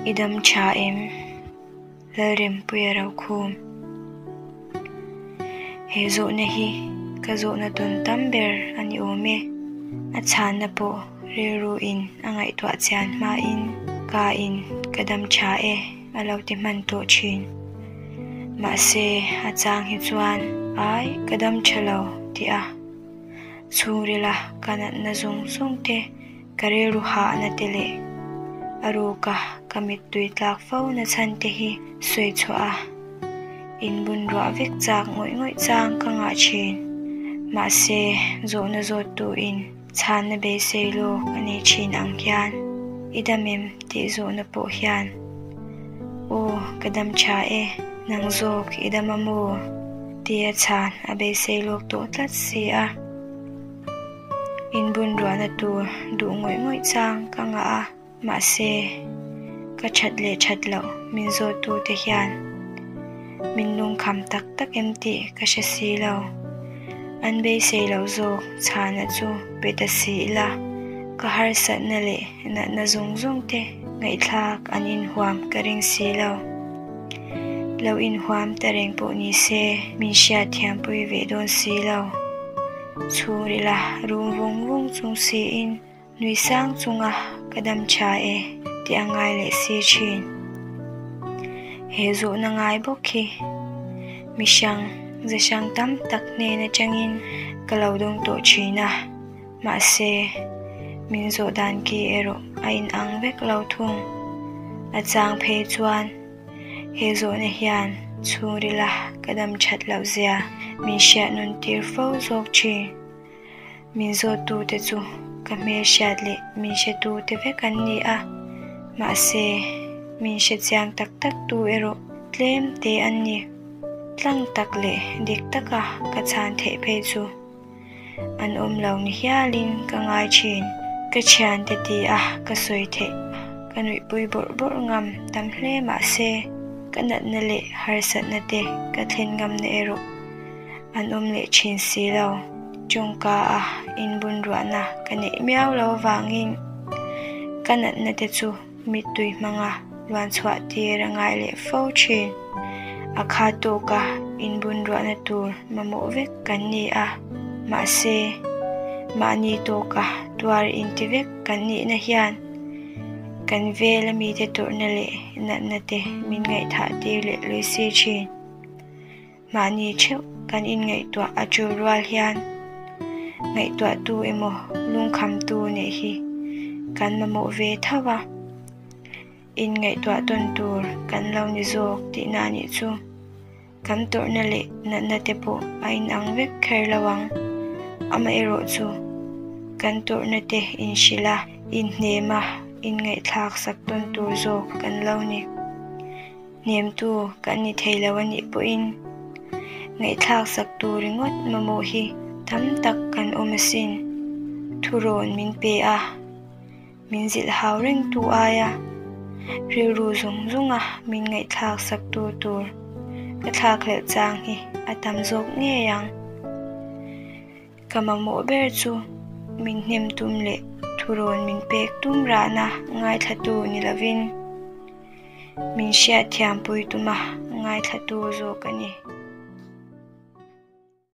I dam tha em? Lalrempuia Rokhum. He zawhna hi ka zawhna tawn tam ber a ni awm e. A chhanna pawh rilru in a ngaihtuah chian hmain ka in ka dam tha e a lo ti hman tawh thin. Mahse a chang hi chuan ai ka dam tha lo tih a chhungrila ka natna zawng zawng te Ka rilru hahna te leh a ruka ka mittui tlak fo na chhan te hi sawi chhuah a, inbun ruah vek chak ngawih ngawih chang ka ngah thin. Mahse, zawhna zawttu in chhanna beisei lawk a nei thin ang hian i dam em tih zawhna pawh hian Aw, ka dam tha e, nang zawk i dam a maw? tia chhan a beisei lawk tawh tlat si a. Inbun ruahna tur duh ngawih ngawih chang ka ngah a, mahse ka that leh that loh min zawttute hian min lungkham tak tak em tih ka hre si lo. An beisei loh zawk chhana chu pe ta si ila, ka harsatna leh natna zawng zawng te ngaihthlak an inhuam ka ring si lo. Lo inhuam ta reng pawh ni se min hriatthiampui ve dawn si lo. Chhungrila rum vung vung chung siin nui sang chunga ka dam tha e tih a ngai leh si thin. He zawhna ngai bawk hi mi hrang ze hrang tam tak hnen atangin ka lo dawng tawh thin a, mahse min zawh dan ki erawh a inang vek lo thung. A chang phei chuan. He zawhna hian chhungrila ka dam that loh zia min hriat nun tir fo zawk thin. Min zawttute chu ka hmelhriat leh min hretute vek an ni a, mahse min hre chiang tak tak tu erawh tlem te an ni. Tlang tak leh dik taka ka chhan theih phei chu. An awm lo ni hialin ka ngai thin. Ka thiante ti a ka sawi theih ka nuihpui bawrh bawrh ngam tam hle mahse ka natna leh harsatna te ka thlen ngamna erawh an awm leh thin si lo. Tawngka a inbunruahna ka neih miau lo avangin ka natna te chu Mittui hmanga luan chhuah tir a ngai leh fo thin. A kha tawka inbunruahna tur mamawh vek kan ni a, mahse mahni tawka tuar inti vek kan nihna hian kan vela mite tawrhna leh natna te min ngaihthah tir leh lui si thin. Mahni theuh kan inngaihtuah a tul rual hian ngaihtuahtu emaw lungkhamtu neih hi kan mamawh ve tho a, inngaihtuah tawn tur kan lo ni zawk tihna a nih chu. Kan tawrhna leh natna te pawh a inang vek kher lo ang. Amaherawh chu kan tawrhna te inhrilh a, inhnem a, inngaihthlak sak tawn tur zawk kan lo ni. Hnemtu kan ni thei lo a nih pawhin ngaihthlak sak tur ringawt mamawh hi tam tak kan awm asin. Thurawn min pe a, min zilh hau rengtu aia rilru zawng zawnga min ngaihthlak sak tu tur ka thlakhlelh chang hi a tam zawk ngei ang. Ka mamawh ber chu min hnem tum leh thurawn min pek tum rahna ngaithlatu ni lovin min hriatthiampui tuma ngaithlatu zawk a ni.